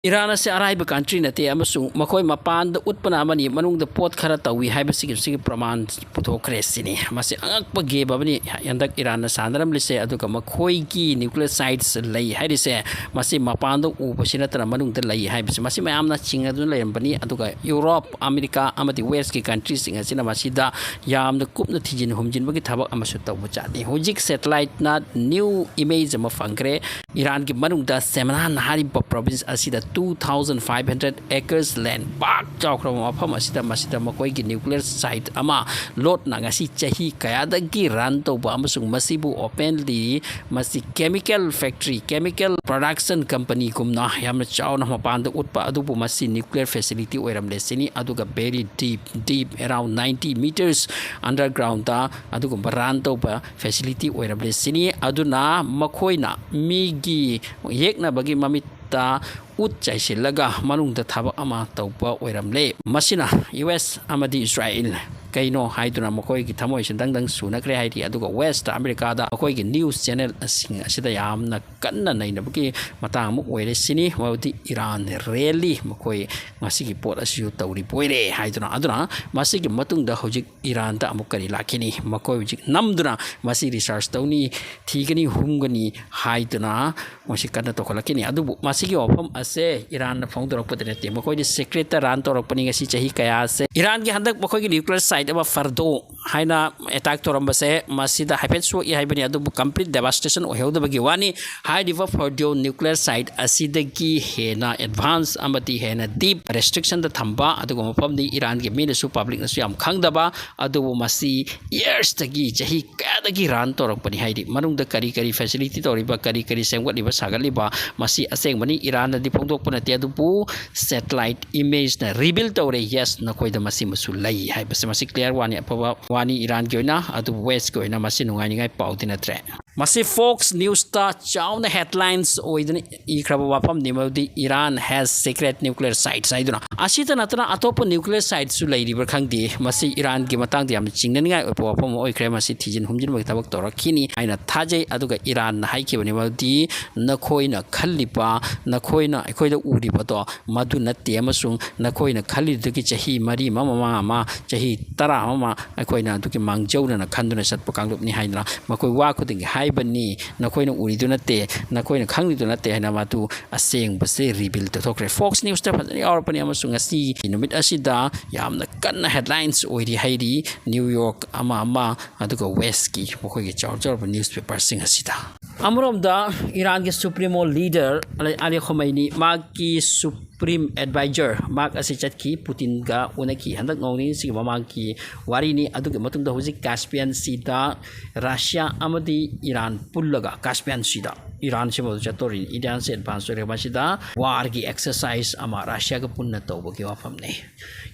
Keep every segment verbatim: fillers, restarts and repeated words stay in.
Iran ꯑꯁꯤ ꯑꯔꯥꯏꯕ country ꯅꯠꯇꯦ ꯑꯃꯁꯨꯡ ꯃꯈꯣꯏ ꯃꯄꯥꯟꯗ ꯎꯠꯄꯅ ꯑꯃꯅꯤ, ꯃꯅꯨꯡꯗ ꯄꯣꯠ ꯈꯔ ꯇꯧꯏ ꯍꯥꯏꯕꯁꯤꯒꯤ ꯁꯤꯒꯤ ꯄ꯭ꯔꯃꯥꯟ ꯄꯨꯊꯣꯛꯈ꯭ꯔꯦ ꯁꯤꯅꯤ꯫ ꯃꯁꯤ ꯑꯉꯛꯄ ꯒꯦꯝ ꯑꯃꯅꯤ ꯍꯟꯗꯛ ꯏꯔꯥꯟꯅ ꯁꯥꯟꯅꯔꯝꯂꯤꯁꯦ꯫ ꯑꯗꯨꯒ ꯃꯈꯣꯏꯒꯤ ꯅ꯭ꯌꯨꯀ꯭ꯂꯤꯌꯔ ꯁꯥꯏꯠꯁ ꯂꯩ ꯍꯥꯏꯔꯤꯁꯦ ꯃꯁꯤ ꯃꯄꯥꯟꯗ ꯎꯕꯁꯤ ꯅꯠꯇꯅ ꯃꯅꯨꯡꯗ ꯂꯩ ꯍꯥꯏꯕꯁꯤ ꯃꯁꯤ ꯃꯌꯥꯝꯅ ꯆꯤꯡꯅꯗꯨꯅ ꯂꯩꯔꯝꯕꯅꯤ꯫ ꯑꯗꯨꯒ ꯌꯨꯔꯣꯞ, ꯑꯃꯦꯔꯤꯀꯥ ꯑꯃꯗꯤ ꯋꯦꯁꯀꯤ ꯀꯟꯇ꯭ꯔꯤꯁꯤꯡ ꯑꯁꯤꯅ ꯃꯁꯤꯗ ꯌꯥꯝꯅ ꯀꯨꯞꯅ ꯊꯤꯖꯤꯟ ꯍꯨꯝꯖꯤꯟꯕꯒꯤ ꯊꯕꯛ ꯑꯃꯁꯨ ꯇꯧꯕ ꯖꯥꯠꯅꯤ꯫ ꯍꯧꯖꯤꯛ ꯁꯦꯇꯦꯂꯥꯏꯠꯅ ꯅ꯭ꯌꯨ ꯏꯃꯦꯖ ꯑꯃ ꯐꯪꯈ꯭ꯔꯦ꯫ ꯏꯔꯥꯟꯒꯤ ꯃꯅꯨꯡꯗ ꯁꯦꯃꯅꯥꯟ ꯍꯥꯏꯔꯤꯕ ꯄ꯭ꯔꯣꯚꯤꯟꯁ ꯑꯁꯤꯗ two thousand five hundred acres land, ꯄꯥꯛ ꯆꯥꯎꯈ꯭ꯔꯕ ꯃꯐꯝ ꯑꯁꯤꯗ, ꯃꯁꯤꯗ ꯃꯈꯣꯏꯒꯤ ꯅ꯭ꯌꯨꯀ꯭ꯂꯤꯌꯔ ꯁꯥꯏꯠ ꯑꯃ ꯂꯣꯠꯅ ꯉꯁꯤ ꯆꯍꯤ ꯀꯌꯥꯗꯒꯤ ꯔꯟ ꯇꯧꯕ ꯑꯃꯁꯨꯡ ꯃꯁꯤꯕꯨ ꯑꯣꯄꯦꯟꯂꯤ ꯃꯁꯤ ꯀꯦꯃꯤꯀꯦꯜ ꯐꯦꯛꯇ꯭ꯔꯤ, ꯀꯦꯃꯤꯀꯦꯜ ꯄ꯭ꯔꯣꯗꯛꯁꯟ ꯀꯝꯄꯅꯤꯒꯨꯝꯅ ꯌꯥꯝꯅ ꯆꯥꯎꯅ ꯃꯄꯥꯟꯗ ꯎꯠꯄ, ꯑꯗꯨꯕꯨ ꯃꯁꯤ ꯅ꯭ꯌꯨꯀ꯭ꯂꯤꯌꯔ ꯐꯦꯁꯤꯂꯤꯇꯤ ꯑꯣꯏꯔꯝꯂꯦ ꯁꯤꯅꯤ꯫ ꯑꯗꯨꯒ very deep, deep, around ninety meters underground ꯑꯗꯨꯒꯨꯝꯕ ꯔꯟ ꯇꯧꯕ ꯐꯦꯁꯤꯂꯤꯇꯤ ꯑꯣꯏꯔꯝꯂꯦ ꯁꯤꯅꯤ꯫ ꯑꯗꯨꯅ ꯃꯈꯣꯏꯅ ꯃꯤꯒꯤ ꯌꯦꯛꯅꯕꯒꯤ ꯃꯃꯤꯠꯇ ꯎꯠ ꯆꯥꯏꯁꯤꯜꯂꯒ ꯃꯅꯨꯡꯗ ꯊꯕꯛ ꯑꯃ ꯇꯧꯕ ꯑꯣꯏꯔꯝꯂꯦ꯫ ꯃꯁꯤꯅ ꯌꯨ ꯑꯦꯁ ꯑꯃꯗꯤ ꯏꯁꯔꯥꯏꯜ ꯀꯩꯅꯣ ꯍꯥꯏꯗꯨꯅ ꯃꯈꯣꯏꯒꯤ ꯊꯃꯣꯏꯁꯤ ꯗꯪ ꯗꯪ ꯁꯨꯅꯈ꯭ꯔꯦ ꯍꯥꯏꯔꯤ꯫ ꯑꯗꯨꯒ ꯋꯦꯁꯇ ꯑꯃꯦꯔꯤꯀꯥꯗ ꯑꯩꯈꯣꯏꯒꯤ ꯅ꯭ꯌꯨꯁ ꯆꯦꯅꯦꯜꯁꯤꯡ ꯑꯁꯤꯗ ꯌꯥꯝꯅ ꯀꯟꯅ ꯅꯩꯅꯕꯒꯤ ꯃꯇꯥꯡ ꯑꯃ ꯑꯣꯏꯔꯦ ꯁꯤꯅꯤ꯫ ꯃꯗꯨꯗꯤ ꯏꯔꯥꯟ ꯔꯦꯂꯤ ꯃꯈꯣꯏ ꯃꯁꯤꯒꯤ ꯄꯣꯠ ꯑꯁꯤꯁꯨ ꯇꯧꯔꯤꯕ ꯑꯣꯏꯔꯦ ꯍꯥꯏꯗꯨꯅ꯫ ꯑꯗꯨꯅ ꯃꯁꯤꯒꯤ ꯃꯇꯨꯡꯗ ꯍꯧꯖꯤꯛ ꯏꯔꯥꯟꯗ ꯑꯃꯨꯛ ꯀꯔꯤ ꯂꯥꯛꯈꯤꯅꯤ? ꯃꯈꯣꯏ ꯍꯧꯖꯤꯛ ꯅꯝꯗꯨꯅ ꯃꯁꯤ ꯔꯤꯁꯔꯁ ꯇꯧꯅꯤ, ꯊꯤꯒꯅꯤ, ꯍꯨꯝꯒꯅꯤ ꯍꯥꯏꯗꯨꯅ ꯃꯁꯤ ꯀꯟꯅ ꯇꯧꯈꯠꯂꯛꯈꯤꯅꯤ꯫ ꯑꯗꯨꯕꯨ ꯃꯁꯤꯒꯤ ꯋꯥꯐꯝ ꯑꯁꯦ ꯏꯔꯥꯟꯅ ꯐꯣꯡꯗꯣꯔꯛꯄꯗꯤ ꯅꯠꯇꯦ, ꯃꯈꯣꯏꯗꯤ ꯁꯤꯀ꯭ꯔꯦꯠꯇ ꯔꯟ ꯇꯧꯔꯛꯄꯅꯤ ꯉꯁꯤ ꯆꯍꯤ ꯀꯌꯥꯁꯦ꯫ ꯏꯔꯥꯟꯒꯤ ꯍꯟꯗꯛ ꯃꯈꯣꯏꯒꯤ ꯅ꯭ꯌꯨꯀ꯭ꯂꯤꯌꯔ ꯁꯥꯏꯠ ꯑꯃ ꯐꯔꯗꯣ ꯍꯥꯏꯅ ꯑꯦꯇꯥꯛ ꯇꯧꯔꯝꯕꯁꯦ ꯃꯁꯤꯗ ꯍꯥꯏꯐꯦꯠ ꯁꯣꯛꯏ ꯍꯥꯏꯕꯅꯤ, ꯑꯗꯨꯕꯨ ꯀꯝꯄ꯭ꯂꯤꯠ ꯗꯦꯕꯥꯁꯇꯦꯁꯟ ꯑꯣꯏꯍꯧꯗꯕꯒꯤ ꯋꯥꯅꯤ꯫ ꯍꯥꯏꯔꯤꯕ ꯐꯔꯗꯣ ꯅ꯭ꯌꯨꯀ꯭ꯂꯤꯌꯔ ꯁꯥꯏꯠ ꯑꯁꯤꯗꯒꯤ ꯍꯦꯟꯅ ꯑꯦꯗꯚꯥꯟꯁ ꯑꯃꯗꯤ ꯍꯦꯟꯅ ꯗꯤꯞ ꯔꯦꯁꯇ꯭ꯔꯤꯛꯁꯟꯗ ꯊꯝꯕ ꯑꯗꯨꯒꯨꯝꯕ ꯃꯐꯝꯗꯤ ꯏꯔꯥꯟꯒꯤ ꯃꯤꯅꯁꯨ ꯄꯕ꯭ꯂꯤꯛꯅꯁꯨ ꯌꯥꯝ ꯈꯪꯗꯕ, ꯑꯗꯨꯕꯨ ꯃꯁꯤ ꯌꯔꯁꯇꯒꯤ, ꯆꯍꯤ ꯀꯌꯥꯗꯒꯤ ꯔꯟ ꯇꯧꯔꯛꯄꯅꯤ ꯍꯥꯏꯗꯤ ꯃꯅꯨꯡꯗ ꯀꯔꯤ ꯀꯔꯤ ꯐꯦꯁꯤꯂꯤꯇꯤ ꯇꯧꯔꯤꯕ, ꯀꯔꯤ ꯀꯔꯤ ꯁꯦꯝꯒꯠꯂꯤꯕ, ꯁꯥꯒꯠꯂꯤꯕ, ꯃꯁꯤ ꯑꯁꯦꯡꯕꯅꯤ꯫ ꯏꯔꯥꯟꯅꯗꯤ ꯐꯣꯡꯗꯣꯛꯄ ꯅꯠꯇꯦ, ꯑꯗꯨꯕꯨ ꯁꯦꯇꯦꯂꯥꯏꯠ ꯏꯃꯦꯖꯅ ꯔꯤꯚꯤꯜ ꯇꯧꯔꯦ, ꯌꯦꯁ, ꯅꯈꯣꯏꯗ ꯃꯁꯤ ꯃꯁꯨ ꯂꯩ ꯍꯥꯏꯕꯁꯦ꯫ ꯃꯁꯤ ꯀ꯭ꯂꯤꯌꯥꯔ ꯋꯥꯅꯤ, ꯑꯐꯕ ꯋꯥꯅꯤ ꯏꯔꯥꯟꯒꯤ ꯑꯣꯏꯅ꯫ ꯑꯗꯨꯕꯨ ꯋꯦꯁꯀꯤ ꯑꯣꯏꯅ ꯃꯁꯤ ꯅꯨꯡꯉꯥꯏꯅꯤꯡꯉꯥꯏ ꯄꯥꯎꯗꯤ ꯅꯠꯇ꯭ꯔꯦ꯫ ꯃꯁꯤ Fox Newsꯇ ꯆꯥꯎꯅ headlines ꯑꯣꯏꯗꯨꯅ ꯏꯈ꯭ꯔꯕ ꯋꯥꯐꯝꯅꯤ, ꯃꯗꯨꯗꯤ Iran has secret nuclear sites ꯍꯥꯏꯗꯨꯅ꯫ ꯑꯁꯤꯇ ꯅꯠꯇꯅ ꯑꯇꯣꯞꯄ nuclear siteꯁꯨ ꯂꯩꯔꯤꯕ꯭ꯔꯥ ꯈꯪꯗꯦ꯫ ꯃꯁꯤ ꯏꯔꯥꯟꯒꯤ ꯃꯇꯥꯡꯗ ꯌꯥꯝꯅ ꯆꯤꯡꯅꯅꯤꯡꯉꯥꯏ ꯑꯣꯏꯕ ꯋꯥꯐꯝ ꯑꯃ ꯑꯣꯏꯈ꯭ꯔꯦ꯫ ꯃꯁꯤ ꯊꯤꯖꯤꯟ ꯍꯨꯝꯖꯤꯟꯕꯒꯤ ꯊꯕꯛ ꯇꯧꯔꯛꯈꯤꯅꯤ ꯍꯥꯏꯅ ꯊꯥꯖꯩ꯫ ꯑꯗꯨꯒ ꯏꯔꯥꯟꯅ ꯍꯥꯏꯈꯤꯕꯅꯤ, ꯃꯗꯨꯗꯤ ꯅꯈꯣꯏꯅ ꯈꯜꯂꯤꯕ, ꯅꯈꯣꯏꯅ ꯑꯩꯈꯣꯏꯗ ꯎꯔꯤꯕꯗꯣ ꯃꯗꯨ ꯅꯠꯇꯦ, ꯑꯃꯁꯨꯡ ꯅꯈꯣꯏꯅ ꯈꯜꯂꯤꯗꯨꯗꯒꯤ ꯆꯍꯤ ꯃꯔꯤ ꯑꯃ, ꯃꯃꯥꯡ ꯑꯃ, ꯆꯍꯤ ꯇꯔꯥ ꯑꯃ ꯑꯩꯈꯣꯏꯅ ꯑꯗꯨꯒꯤ ꯃꯥꯡꯖꯧꯅꯅ ꯈꯟꯗꯨꯅ ꯆꯠꯄ ꯀꯥꯡꯂꯨꯞꯅꯤ ꯍꯥꯏꯗꯅ ꯃꯈꯣꯏ ꯋꯥ ꯈꯨꯗꯤꯡꯒꯤ ꯍꯥꯏꯕꯅꯤ꯫ ꯅꯈꯣꯏꯅ ꯎꯔꯤꯗꯨ ꯅꯠꯇꯦ, ꯅꯈꯣꯏꯅ ꯈꯪꯂꯤꯗꯨ ꯅꯠꯇꯦ ꯍꯥꯏꯅ ꯃꯗꯨ ꯑꯁꯦꯡꯕꯁꯦ reveal ꯇꯧꯊꯣꯛꯈ꯭ꯔꯦ꯫ Fox Newsꯇ ꯐꯖꯅ ꯌꯥꯎꯔꯛꯄꯅꯤ, ꯑꯃꯁꯨꯡ ꯉꯁꯤ ꯅꯨꯃꯤꯠ ꯑꯁꯤꯗ ꯌꯥꯝꯅ ꯀꯟꯅ headlines ꯑꯣꯏꯔꯤ ꯍꯥꯏꯔꯤ New York ꯑꯃ ꯑꯃ, ꯑꯗꯨꯒ Westꯀꯤ ꯃꯈꯣꯏꯒꯤ ꯆꯥꯎꯔ ꯆꯥꯎꯔꯕ newspaperꯁꯤꯡ ꯑꯁꯤꯗ꯫ ꯑꯃꯔꯣꯝꯗ ꯏꯔꯥꯟꯒꯤ supremo leader ꯑꯂꯤ ꯈꯣꯃꯩꯅꯤ, ꯃꯍꯥꯛꯀꯤ supreme advisor, ꯃꯍꯥꯛ ꯑꯁꯤ ꯆꯠꯈꯤ, ꯄꯨꯇꯤꯟꯒ ꯎꯅꯈꯤ꯫ ꯍꯟꯗꯛ ꯅꯣꯡ ꯅꯤꯅꯤꯁꯤꯒꯤ ꯃꯃꯥꯡꯒꯤ ꯋꯥꯔꯤꯅꯤ꯫ ꯑꯗꯨꯒꯤ ꯃꯇꯨꯡꯗ ꯍꯧꯖꯤꯛ Caspian Seaꯗ ꯔꯁꯤꯌꯥ ꯑꯃꯗꯤ ꯏꯔꯥꯟ ꯄꯨꯜꯂꯒ Caspian Seaꯗ ꯏꯔꯥꯟꯁꯤꯃ ꯆꯠꯇꯣꯔꯤꯅꯤ꯫ ꯏꯔꯥꯟꯁꯤ advance ꯑꯣꯏꯔꯦ꯫ ꯃꯁꯤꯗ warꯒꯤ exercise ꯑꯃ ꯔꯁꯤꯌꯥꯒ ꯄꯨꯟꯅ ꯇꯧꯕꯒꯤ ꯋꯥꯐꯝꯅꯤ꯫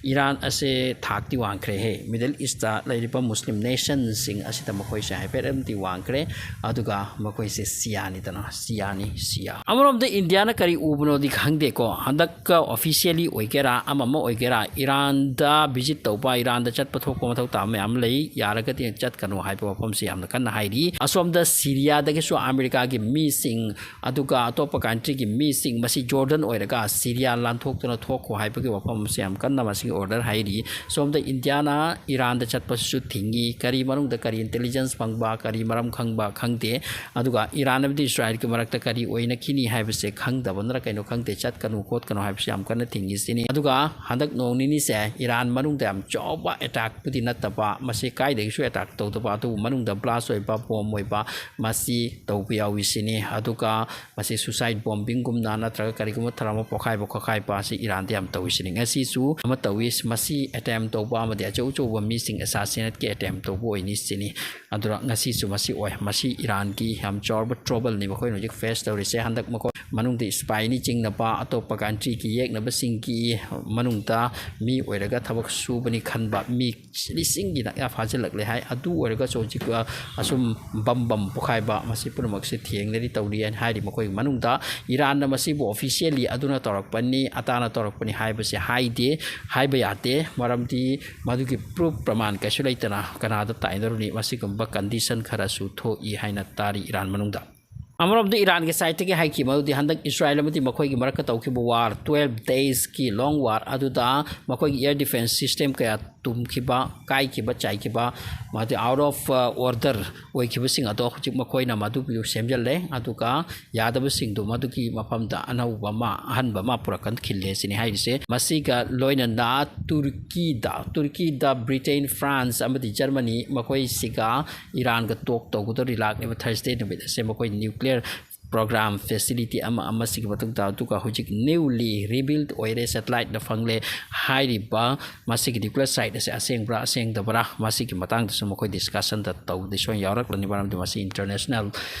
ꯏꯔꯥꯟ ꯑꯁꯦ ꯊꯥꯛꯇꯤ ꯋꯥꯡꯈ꯭ꯔꯦꯍꯦ꯫ Middle Eastꯇ ꯂꯩꯔꯤꯕ Muslim nationꯁꯤꯡ ꯑꯁꯤꯗ ꯃꯈꯣꯏꯁꯦ ꯍꯥꯏꯐꯦꯠ ꯑꯃꯗꯤ ꯋꯥꯡꯈ꯭ꯔꯦ꯫ ꯑꯗꯨꯒ ꯃꯈꯣꯏꯁꯦ ꯁꯤꯌꯥꯅꯤꯗꯅ, ꯁꯤꯌꯥꯅꯤ, ꯁꯤꯌꯥ꯫ ꯑꯃꯔꯣꯝꯗ ꯏꯟꯗꯤꯌꯥꯅ ꯀꯔꯤ ꯎꯕꯅꯣꯗꯤ ꯈꯪꯗꯦꯀꯣ꯫ ꯍꯟꯗꯛꯀ officially ꯑꯣꯏꯒꯦꯔꯥ, ꯑꯃ ꯑꯃ ꯑꯣꯏꯒꯦꯔꯥ, ꯏꯔꯥꯟꯗ visit ꯇꯧꯕ, ꯏꯔꯥꯟꯗ ꯆꯠꯄ ꯊꯣꯛꯄ ꯃꯊꯧ ꯇꯥꯕ ꯃꯌꯥꯝ ꯂꯩ꯫ ꯌꯥꯔꯒꯗꯤ ꯆꯠꯀꯅꯨ ꯍꯥꯏꯕ ꯋꯥꯐꯝꯁꯤ ꯌꯥꯝꯅ ꯀꯟꯅ ꯍꯥꯏꯔꯤ꯫ ꯑꯁꯣꯝꯗ ꯁꯤꯔꯤꯌꯥꯗꯒꯤꯁꯨ ꯑꯃꯦꯔꯤꯀꯥꯒꯤ ꯃꯤꯁꯤꯡ, ꯑꯗꯨꯒ ꯑꯇꯣꯞꯄ countryꯒꯤ ꯃꯤꯁꯤꯡ, ꯃꯁꯤ Jordan ꯑꯣꯏꯔꯒ ꯁꯤꯔꯤꯌꯥ ꯂꯥꯟꯊꯣꯛꯇꯨꯅ ꯊꯣꯛꯈꯣ ꯍꯥꯏꯕꯒꯤ ꯋꯥꯐꯝ ꯑꯃꯁꯨ ꯌꯥꯝ ꯀꯟꯅ ꯃꯁꯤꯒꯤ order ꯍꯥꯏꯔꯤ꯫ ꯁꯣꯝꯗ ꯏꯟꯗꯤꯌꯥꯅ ꯏꯔꯥꯟꯗ ꯆꯠꯄꯁꯤꯁꯨ ꯊꯤꯡꯉꯤ꯫ ꯀꯔꯤ ꯃꯅꯨꯡꯗ ꯀꯔꯤ intelligence ꯐꯪꯕ, ꯀꯔꯤ ꯃꯔꯝ ꯈꯪꯕ ꯈꯪꯗꯦ꯫ ꯑꯗꯨꯒ ꯏꯔꯥꯟ ꯑꯃꯗꯤ ꯏꯁꯔꯥꯏꯜꯒꯤ ꯃꯔꯛꯇ ꯀꯔꯤ ꯑꯣꯏꯅꯈꯤꯅꯤ ꯍꯥꯏꯕꯁꯦ ꯈꯪꯗꯕꯅꯔ ꯀꯩꯅꯣ ꯈꯪꯗꯦ, ꯆꯠꯀꯅꯨ ꯈꯣꯠꯀꯅꯨ ꯍꯥꯏꯕꯁꯦ ꯌꯥꯝ ꯀꯟꯅ ꯊꯤꯡꯉꯤꯁꯤꯅꯤ꯫ ꯑꯗꯨꯒ ꯍꯟꯗꯛ ꯅꯣꯡ ꯅꯤꯅꯤꯁꯦ ꯏꯔꯥꯟ ꯃꯅꯨꯡꯗ ꯌꯥꯝ ꯆꯥꯎꯕ attackꯄꯨꯗꯤ ꯅꯠꯇꯕ, ꯃꯁꯤ ꯀꯥꯏꯗꯒꯤꯁꯨ attack ꯇꯧꯗꯕ, ꯑꯗꯨꯕꯨ ꯃꯅꯨꯡꯗ blast ꯑꯣꯏꯕ, bomb ꯑꯣꯏꯕ, ꯃꯁꯤ ꯇꯧꯕ ꯌꯥꯎꯏ ꯁꯤꯅꯤ꯫ ꯑꯗꯨꯒ ꯃꯁꯤ suicide bombingꯒꯨꯝꯅ ꯅꯠꯇ꯭ꯔꯒ ꯀꯔꯤꯒꯨꯝꯕ ꯊꯧꯔꯝ ꯑꯃ ꯄꯣꯈꯥꯏꯕ ꯈꯣꯠꯈꯥꯏꯕ ꯑꯁꯤ ꯏꯔꯥꯟꯗ ꯌꯥꯝ ꯇꯧꯏꯁꯤꯅꯤ꯫ ꯉꯁꯤꯁꯨ ꯑꯃ ꯇꯧꯏ, ꯃꯁꯤ attempt ꯇꯧꯕ ꯑꯃꯗꯤ ꯑꯆꯧ ꯑꯆꯧꯕ ꯃꯤꯁꯤꯡ assassinate ꯀꯤ attempt ꯇꯧꯕ ꯑꯣꯏꯅꯤ ꯁꯤꯅꯤ꯫ ꯑꯗꯨꯅ ꯉꯁꯤꯁꯨ ꯃꯁꯤ ꯑꯣꯏ꯫ ꯃꯁꯤ ꯏꯔꯥꯟꯒꯤ ꯌꯥꯝ ꯆꯥꯎꯔꯕ troubleꯅꯤ ꯃꯈꯣꯏꯅ ꯍꯧꯖꯤꯛ face ꯇꯧꯔꯤꯁꯦ꯫ ꯍꯟꯗꯛ ꯃꯈꯣꯏ ꯃꯅꯨꯡꯗ spyꯅ ꯆꯤꯡꯅꯕ, ꯑꯇꯣꯞꯄ countryꯒꯤ ꯌꯦꯛꯅꯕꯁꯤꯡꯒꯤ ꯃꯅꯨꯡꯗ ꯃꯤ ꯑꯣꯏꯔꯒ ꯊꯕꯛ ꯁꯨꯕꯅꯤ ꯈꯟꯕ ꯃꯤ ꯂꯤꯁꯤꯡꯒꯤ ꯅꯛꯌꯥ ꯐꯥꯖꯤꯜꯂꯛꯂꯦ ꯍꯥꯏ꯫ ꯑꯗꯨ ꯑꯣꯏꯔꯒꯁꯨ ꯍꯧꯖꯤꯛ, ꯑ, ꯑꯁꯨꯝ ꯕꯝ ꯕꯝ ꯄꯣꯈꯥꯏꯕ, ꯃꯁꯤ ꯄꯨꯝꯅꯃꯛꯁꯦ ꯊꯦꯡꯅꯔꯤ ꯇꯧꯔꯤ ꯍꯥꯏꯅ ꯍꯥꯏꯔꯤ꯫ ꯃꯈꯣꯏꯒꯤ ꯃꯅꯨꯡꯗ ꯏꯔꯥꯟꯅ ꯃꯁꯤꯕꯨ officially ꯑꯗꯨꯅ ꯇꯧꯔꯛꯄꯅꯤ, ꯑꯇꯥꯅ ꯇꯧꯔꯛꯄꯅꯤ ꯍꯥꯏꯕꯁꯦ ꯍꯥꯏꯗꯦ, ꯍꯥꯏꯕ ꯌꯥꯗꯦ꯫ ꯃꯔꯝꯗꯤ ꯃꯗꯨꯒꯤ proof ꯄ꯭ꯔꯃꯥꯟ ꯀꯩꯁꯨ ꯂꯩꯇꯅ ꯀꯅꯥꯗ ꯇꯥꯏꯅꯔꯨꯅꯤ? ꯃꯁꯤꯒꯨꯝꯕ condition ꯈꯔꯁꯨ ꯊꯣꯛꯏ ꯍꯥꯏꯅ ꯇꯥꯔꯤ ꯏꯔꯥꯟ ꯃꯅꯨꯡꯗ꯫ ꯑꯃꯔꯣꯝꯗ ꯏꯔꯥꯟꯒꯤ sideꯇꯒꯤ ꯍꯥꯏꯈꯤ ꯃꯗꯨꯗꯤ ꯍꯟꯗꯛ ꯏꯁꯔꯥꯏꯜ ꯑꯃꯗꯤ ꯃꯈꯣꯏꯒꯤ ꯃꯔꯛꯇ ꯇꯧꯈꯤꯕ war, twelve daysꯀꯤ long war ꯑꯗꯨꯗ ꯃꯈꯣꯏꯒꯤ air defence system ꯀꯌꯥ ꯇꯨꯝꯈꯤꯕ, ꯀꯥꯏꯈꯤꯕ, ꯆꯥꯏꯈꯤꯕ, ꯃꯗꯤ out of, uh, order ꯑꯣꯏꯈꯤꯕꯁꯤꯡ ꯑꯗꯣ ꯍꯧꯖꯤꯛ ꯃꯈꯣꯏꯅ ꯃꯗꯨꯕꯨ ꯁꯦꯝꯖꯤꯜꯂꯦ꯫ ꯑꯗꯨꯒ ꯌꯥꯗꯕꯁꯤꯡꯗꯨ ꯃꯗꯨꯒꯤ ꯃꯐꯝꯗ ꯑꯅꯧꯕ ꯑꯃ, ꯑꯍꯟꯕ ꯑꯃ ꯄꯨꯔꯛꯀꯟꯈꯤꯜꯂꯦ ꯁꯤꯅꯤ ꯍꯥꯏꯔꯤꯁꯦ꯫ ꯃꯁꯤꯒ ꯂꯣꯏꯅꯅ ꯇꯨꯔꯀꯤꯗ, ꯇꯨꯔꯀꯤꯗ, ꯕ꯭ꯔꯤꯇꯦꯟ, ꯐ꯭ꯔꯥꯟꯁ ꯑꯃꯗꯤ ꯖꯔꯃꯅꯤ ꯃꯈꯣꯏꯁꯤꯒ ꯏꯔꯥꯟꯒ talk ꯇꯧꯒꯗꯧꯔꯤ ꯂꯥꯛꯂꯤꯕ Thursday ꯅꯨꯃꯤꯠ ꯑꯁꯦ ꯃꯈꯣꯏ nuclear program facility ꯑꯃ ꯑꯃꯁꯤꯒꯤ ꯃꯊꯛꯇ, ꯑꯗꯨꯒ ꯍꯧꯖꯤꯛ newly rebuilt ꯑꯣꯏꯔꯦ, satelliteꯅ ꯐꯪꯂꯦ ꯍꯥꯏꯔꯤꯕ ꯃꯁꯤꯒꯤ nuclear site ꯑꯁꯦ ꯑꯁꯦꯡꯕ꯭ꯔꯥ ꯑꯁꯦꯡꯗꯕ꯭ꯔꯥ ꯃꯁꯤꯒꯤ ꯃꯇꯥꯡꯗꯁꯨ ꯃꯈꯣꯏ discussionꯗ ꯇꯧꯕꯗꯤ ꯁꯣꯏꯅ ꯌꯥꯎꯔꯛꯂꯅꯤ, ꯃꯔꯝꯗꯤ ꯃꯁꯤ international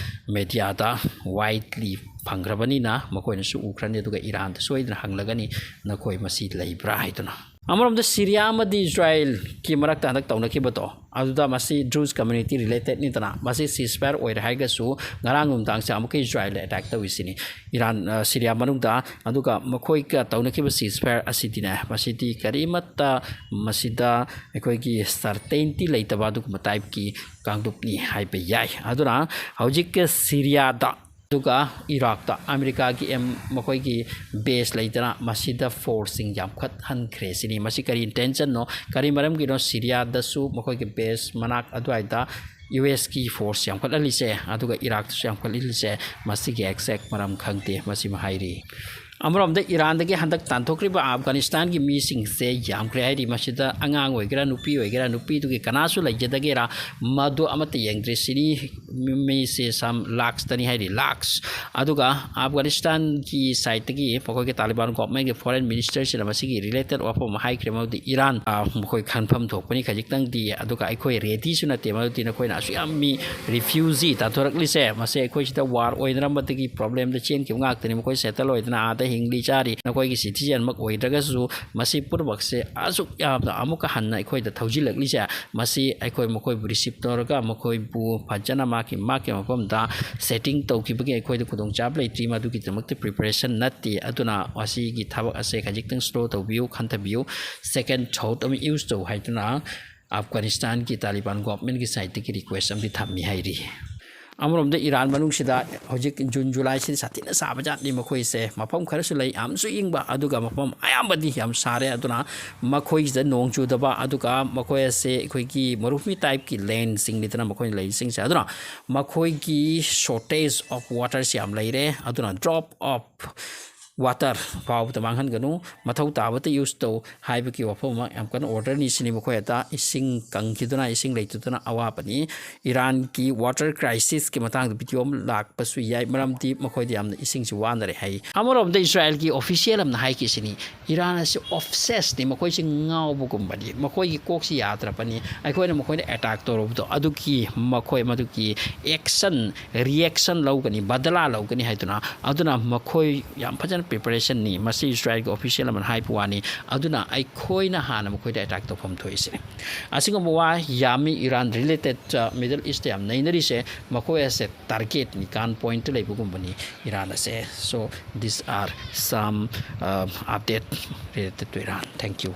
mediaꯗ widely ꯐꯪꯈ꯭ꯔꯕꯅꯤꯅ ꯃꯈꯣꯏꯅꯁꯨ ꯎꯈ꯭ꯔꯅꯤ, ꯑꯗꯨꯒ ꯏꯔꯥꯟꯗ ꯁꯣꯏꯗꯅ ꯍꯪꯂꯒꯅꯤ ꯅꯈꯣꯏ ꯃꯁꯤ ꯂꯩꯕ꯭ꯔꯥ ꯍꯥꯏꯗꯨꯅ꯫ ꯑꯃꯔꯣꯝꯗ ꯁꯤꯔꯤꯌꯥ ꯑꯃꯗꯤ ꯏꯁꯔꯥꯏꯜꯒꯤ ꯃꯔꯛꯇ ꯍꯟꯗꯛ ꯇꯧꯅꯈꯤꯕꯗꯣ, ꯑꯗꯨꯗ ꯃꯁꯤ Druze community relatedꯅꯤꯗꯅ, ꯃꯁꯤ ceasefire ꯑꯣꯏꯔꯦ ꯍꯥꯏꯔꯒꯁꯨ ꯉꯔꯥꯡ ꯅꯨꯡꯗꯥꯡꯁꯦ ꯑꯃꯨꯛꯀ ꯏꯁꯔꯥꯏꯜꯗ attack ꯇꯧꯏꯁꯤꯅꯤ ꯏꯔꯥꯟ, ꯑ, ꯁꯤꯔꯤꯌꯥ ꯃꯅꯨꯡꯗ꯫ ꯑꯗꯨꯒ ꯃꯈꯣꯏꯒ ꯇꯧꯅꯈꯤꯕ ceasefire ꯑꯁꯤꯗꯤꯅꯦ, ꯃꯁꯤꯗꯤ ꯀꯔꯤꯃꯠꯇ ꯃꯁꯤꯗ ꯑꯩꯈꯣꯏꯒꯤ certainty ꯂꯩꯇꯕ ꯑꯗꯨꯒꯨꯝꯕ typeꯀꯤ ꯀꯥꯡꯂꯨꯞꯅꯤ ꯍꯥꯏꯕ ꯌꯥꯏ꯫ ꯑꯗꯨꯅ ꯍꯧꯖꯤꯛꯀꯤ ꯁꯤꯔꯤꯌꯥꯗ ꯑꯗꯨꯒ ꯏꯔꯥꯛꯇ ꯑꯃꯦꯔꯤꯀꯥꯒꯤ ꯑꯦꯝ-, ꯃꯈꯣꯏꯒꯤ base ꯂꯩꯗꯅ ꯃꯁꯤꯗ forceꯁꯤꯡ ꯌꯥꯝꯈꯠꯍꯟꯈ꯭ꯔꯦ ꯁꯤꯅꯤ꯫ ꯃꯁꯤ ꯀꯔꯤ intentionꯅꯣ, ꯀꯔꯤ ꯃꯔꯝꯒꯤꯅꯣ ꯁꯤꯔꯤꯌꯥꯗꯁꯨ ꯃꯈꯣꯏꯒꯤ base ꯃꯅꯥꯛ ꯑꯗꯨꯋꯥꯏꯗ U Sꯀꯤ force ꯌꯥꯝꯈꯠꯍꯜꯂꯤꯁꯦ, ꯑꯗꯨꯒ ꯏꯔꯥꯛꯇꯁꯨ ꯌꯥꯝꯈꯠꯍꯜꯂꯤꯁꯦ, ꯃꯁꯤꯒꯤ exact ꯃꯔꯝ ꯈꯪꯗꯦ, ꯃꯁꯤꯃ ꯍꯥꯏꯔꯤ꯫ ꯑꯃꯔꯣꯝꯗ ꯏꯔꯥꯟꯗꯒꯤ ꯍꯟꯗꯛ ꯇꯥꯟꯊꯣꯛꯈ꯭ꯔꯤꯕ ꯑꯐꯒꯥꯅꯤꯁꯇꯥꯟꯒꯤ ꯃꯤꯁꯤꯡꯁꯦ ꯌꯥꯝꯈ꯭ꯔꯦ ꯍꯥꯏꯔꯤ꯫ ꯃꯁꯤꯗ ꯑꯉꯥꯡ ꯑꯣꯏꯒꯦꯔꯥ, ꯅꯨꯄꯤ ꯑꯣꯏꯒꯦꯔꯥ, ꯅꯨꯄꯤꯗꯨꯒꯤ ꯀꯅꯥꯁꯨ ꯂꯩꯖꯗꯒꯦꯔꯥ, ꯃꯗꯨ ꯑꯃꯠꯇ ꯌꯦꯡꯗ꯭ꯔꯦ꯫ ꯁꯤꯅꯤ ꯃꯤꯁꯦ ꯁꯝ ꯂꯥꯛꯁꯇꯅꯤ ꯍꯥꯏꯔꯤ, ꯂꯥꯛꯁ꯫ ꯑꯗꯨꯒ ꯑꯐꯒꯥꯅꯤꯁꯇꯥꯟꯒꯤ ꯁꯥꯏꯠꯇꯒꯤ ꯃꯈꯣꯏꯒꯤ ꯇꯥꯂꯤꯕꯥꯟ ꯒꯣꯚꯔꯟꯃꯦꯟꯒꯤ ꯐꯣꯔꯦꯟ ꯃꯤꯅꯤꯁꯇꯔꯁꯤꯅ ꯃꯁꯤꯒꯤ ꯔꯤꯂꯦꯇꯦꯠ ꯋꯥꯐꯝ ꯑꯃ ꯍꯥꯏꯈ꯭ꯔꯦ, ꯃꯗꯨꯗꯤ ꯏꯔꯥꯟ, ꯑ, ꯃꯈꯣꯏ ꯈꯟꯐꯝ ꯊꯣꯛꯄꯅꯤ ꯈꯖꯤꯛꯇꯪꯗꯤ, ꯑꯗꯨꯒ ꯑꯩꯈꯣꯏ ꯔꯦꯗꯤꯁꯨ ꯅꯠꯇꯦ, ꯃꯗꯨꯗꯤ ꯅꯈꯣꯏꯅ ꯑꯁꯨꯛ ꯌꯥꯝ ꯃꯤ ꯔꯤꯐ꯭ꯌꯨꯖꯤ ꯇꯥꯟꯊꯣꯔꯛꯂꯤꯁꯦ, ꯃꯁꯦ ꯑꯩꯈꯣꯏ ꯁꯤꯗ ꯋꯥꯔ ꯑꯣꯏꯅꯔꯝꯕꯗꯒꯤ ꯄ꯭ꯔꯣꯕ꯭ꯂꯦꯝꯗ ꯆꯦꯟꯈꯤꯕ ꯉꯥꯛꯇꯅꯤ꯫ ꯃꯈꯣꯏ ꯁꯦꯇꯜ ꯑꯣꯏꯗꯅ ꯑꯥꯗ ꯍꯤꯡꯂꯤ ꯆꯥꯔꯤ, ꯅꯈꯣꯏꯒꯤ ꯁꯤꯇꯤꯖꯟꯃꯛ ꯑꯣꯏꯗ꯭ꯔꯒꯁꯨ, ꯃꯁꯤ ꯄꯨꯝꯅꯃꯛꯁꯦ ꯑꯁꯨꯛ ꯌꯥꯝꯅ ꯑꯃꯨꯛꯀ ꯍꯟꯅ ꯑꯩꯈꯣꯏꯗ ꯊꯧꯖꯤꯜꯂꯛꯂꯤꯁꯦ, ꯃꯁꯤ ꯑꯩꯈꯣꯏ ꯃꯈꯣꯏꯕꯨ ꯔꯤꯁꯤꯞ ꯇꯧꯔꯒ ꯃꯈꯣꯏꯕꯨ ꯐꯖꯅ ꯃꯥꯒꯤ, ꯃꯥꯒꯤ ꯃꯐꯝꯗ ꯁꯦꯇꯤꯡ ꯇꯧꯈꯤꯕꯒꯤ ꯑꯩꯈꯣꯏꯗ ꯈꯨꯗꯣꯡꯆꯥꯕ ꯂꯩꯇ꯭ꯔꯤ꯫ ꯃꯗꯨꯒꯤꯗꯃꯛꯇ ꯄ꯭ꯔꯤꯄꯦꯔꯦꯁꯟ ꯅꯠꯇꯦ꯫ ꯑꯗꯨꯅ ꯃꯁꯤꯒꯤ ꯊꯕꯛ ꯑꯁꯦ ꯈꯖꯤꯛꯇꯪ ꯁ꯭ꯂꯣ ꯇꯧꯕꯤꯌꯨ, ꯈꯟꯊꯕꯤꯌꯨ, ꯁꯦꯀꯦꯟ ꯊꯣꯠ ꯑꯃ ꯌꯨꯁ ꯇꯧ ꯍꯥꯏꯗꯨꯅ ꯑꯐꯒꯥꯅꯤꯁꯇꯥꯟꯒꯤ ꯇꯥꯂꯤꯕꯥꯟ ꯒꯣꯚꯔꯟꯃꯦꯟꯒꯤ ꯁꯥꯏꯠꯇꯒꯤ ꯔꯤꯀ꯭ꯋꯦꯁ ꯑꯃꯗꯤ ꯊꯝꯃꯤ ꯍꯥꯏꯔꯤ꯫ ꯑꯃꯔꯣꯝꯗ ꯏꯔꯥꯟ ꯃꯅꯨꯡꯁꯤꯗ ꯍꯧꯖꯤꯛ ꯖꯨꯟ ꯖꯨꯂꯥꯏꯁꯤꯗꯤ ꯁꯥꯊꯤꯅ ꯁꯥꯕ ꯖꯥꯠꯅꯤ꯫ ꯃꯈꯣꯏꯁꯦ ꯃꯐꯝ ꯈꯔꯁꯨ ꯂꯩ ꯌꯥꯝꯁꯨ ꯏꯪꯕ, ꯑꯗꯨꯒ ꯃꯐꯝ ꯑꯌꯥꯝꯕꯗꯤ ꯌꯥꯝ ꯁꯥꯔꯦ꯫ ꯑꯗꯨꯅ ꯃꯈꯣꯏꯁꯤꯗ ꯅꯣꯡ ꯆꯨꯗꯕ, ꯑꯗꯨꯒ ꯃꯈꯣꯏ ꯑꯁꯦ ꯑꯩꯈꯣꯏꯒꯤ ꯃꯔꯨꯚꯨꯃꯤ ꯇꯥꯏꯞꯀꯤ ꯂꯦꯟꯁꯤꯡꯅꯤꯗꯅ ꯃꯈꯣꯏꯅ ꯂꯩꯔꯤꯁꯤꯡꯁꯦ꯫ ꯑꯗꯨꯅ ꯃꯈꯣꯏꯒꯤ shortage of waterꯁꯤ ꯌꯥꯝ ꯂꯩꯔꯦ꯫ ꯑꯗꯨꯅ drop of water ꯐꯥꯎꯕꯗ ꯃꯥꯡꯍꯟꯒꯅꯨ, ꯃꯊꯧ ꯇꯥꯕꯗ ꯌꯨꯁ ꯇꯧ ꯍꯥꯏꯕꯒꯤ ꯋꯥꯐꯝ ꯑꯃ ꯌꯥꯝ ꯀꯟꯅ ꯑꯣꯔꯗꯔꯅꯤ꯫ ꯁꯤꯅꯤ ꯃꯈꯣꯏ ꯑꯗ ꯏꯁꯤꯡ ꯀꯪꯈꯤꯗꯨꯅ, ꯏꯁꯤꯡ ꯂꯩꯇꯗꯨꯅ ꯑꯋꯥꯕꯅꯤ꯫ ꯏꯔꯥꯟꯒꯤ water crisisꯀꯤ ꯃꯇꯥꯡꯗ ꯚꯤꯗꯤꯑꯣ ꯑꯃ ꯂꯥꯛꯄꯁꯨ ꯌꯥꯏ, ꯃꯔꯝꯗꯤ ꯃꯈꯣꯏꯗ ꯌꯥꯝꯅ ꯏꯁꯤꯡꯁꯤ ꯋꯥꯅꯔꯦ ꯍꯥꯏ꯫ ꯑꯃꯔꯣꯝꯗ ꯏꯁꯔꯥꯌꯦꯜꯒꯤ ꯑꯣꯐꯤꯁꯤꯌꯦꯜ ꯑꯃꯅ ꯍꯥꯏꯈꯤꯁꯤꯅꯤ, ꯏꯔꯥꯟ ꯑꯁꯤ obsessedꯅꯤ, ꯃꯈꯣꯏꯁꯤ ꯉꯥꯎꯕꯒꯨꯝꯕꯅꯤ, ꯃꯈꯣꯏꯒꯤ ꯀꯣꯛꯁꯤ ꯌꯥꯗ꯭ꯔꯕꯅꯤ, ꯑꯩꯈꯣꯏꯅ ꯃꯈꯣꯏꯅ ꯑꯦꯇꯥꯛ ꯇꯧꯔꯨꯕꯗꯣ ꯑꯗꯨꯒꯤ ꯃꯈꯣꯏ ꯃꯗꯨꯒꯤ action reaction ꯂꯧꯒꯅꯤ, ꯕꯗꯂꯥ ꯂꯧꯒꯅꯤ ꯍꯥꯏꯗꯨꯅ꯫ ꯑꯗꯨꯅ ꯃꯈꯣꯏ ꯌꯥꯝ ꯐꯖꯅ ꯄ꯭ꯔꯤꯄꯦꯔꯦꯁꯟꯅꯤ꯫ ꯃꯁꯤ ꯏꯁꯔꯥꯌꯦꯜꯒꯤ ꯑꯣꯐꯤꯁꯤꯌꯦꯜ ꯑꯃꯅ ꯍꯥꯏꯕ ꯋꯥꯅꯤ꯫ ꯑꯗꯨꯅ ꯑꯩꯈꯣꯏꯅ ꯍꯥꯟꯅ ꯃꯈꯣꯏꯗ ꯑꯦꯇꯥꯛ ꯇꯧꯐꯝ ꯊꯣꯛꯏꯁꯤꯅꯤ꯫ ꯑꯁꯤꯒꯨꯝꯕ ꯋꯥ ꯌꯥꯝꯃꯤ꯫ ꯏꯔꯥꯟ ꯔꯤꯂꯦꯇꯦꯠ ꯃꯤꯗꯜ ꯏꯁꯇ ꯌꯥꯝ ꯅꯩꯅꯔꯤꯁꯦ, ꯃꯈꯣꯏ ꯑꯁꯦ ꯇꯥꯔꯒꯦꯠꯅꯤ, ꯒꯟ ꯄꯣꯏꯟꯠꯇ ꯂꯩꯕꯒꯨꯝꯕꯅꯤ ꯏꯔꯥꯟ ꯑꯁꯦ꯫ So these are some, uh, update related to Iran. Thank you.